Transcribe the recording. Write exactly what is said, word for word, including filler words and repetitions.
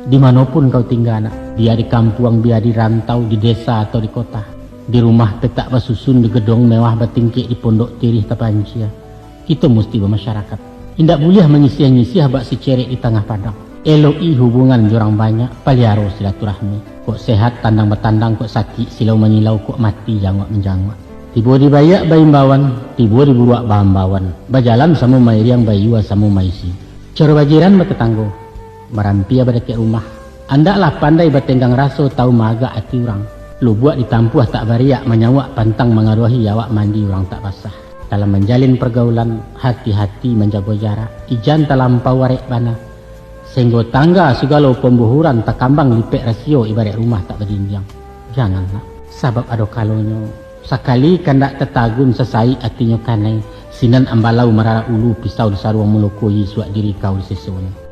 Di manopun kau tingga, nak, bia di kampuang, bia di rantau, di desa atau di kota, di rumah petak basusun, di gedong mewah batingkek, di pondok tirih tapancia, kito musti bamasyarakat. Indak buliah manyisiah-nyisiah bak sicerek di tangah padang. Elok-i hubungan jo urang banyak, paliaro silaturahmi. Kok sehat, tandang batandang, kok sakik, silau manyilau, kok mati, janguak manjanguak. Tibo di baiak baimbauan, tibo di buruak baambauan. Bajalan samo mairiang, bayua samo maisi. Caro bajiran batatanggo, barampia badakek rumah. Andaklah pandai batenggang raso, tahu maagak ati urang. Lubuak ditampuah tak bariak, manyauak pantang mangaruahi, awak mandi urang tak basah. Dalam manjalin pargaulan, hati-hati manjago jarak. Ijan talampau arek bana, sahinggo tangga sagalo pambuhuran, takambang lipek rasio, ibaraik rumah tak bajinjiang. Janganlah, sabab ado kalonyo, sakali kandak tatagun, sasaik atinyo kanai, sinan ambalau mararak ulu, pisau disaruang malokoi, suak diri kau disesonyo.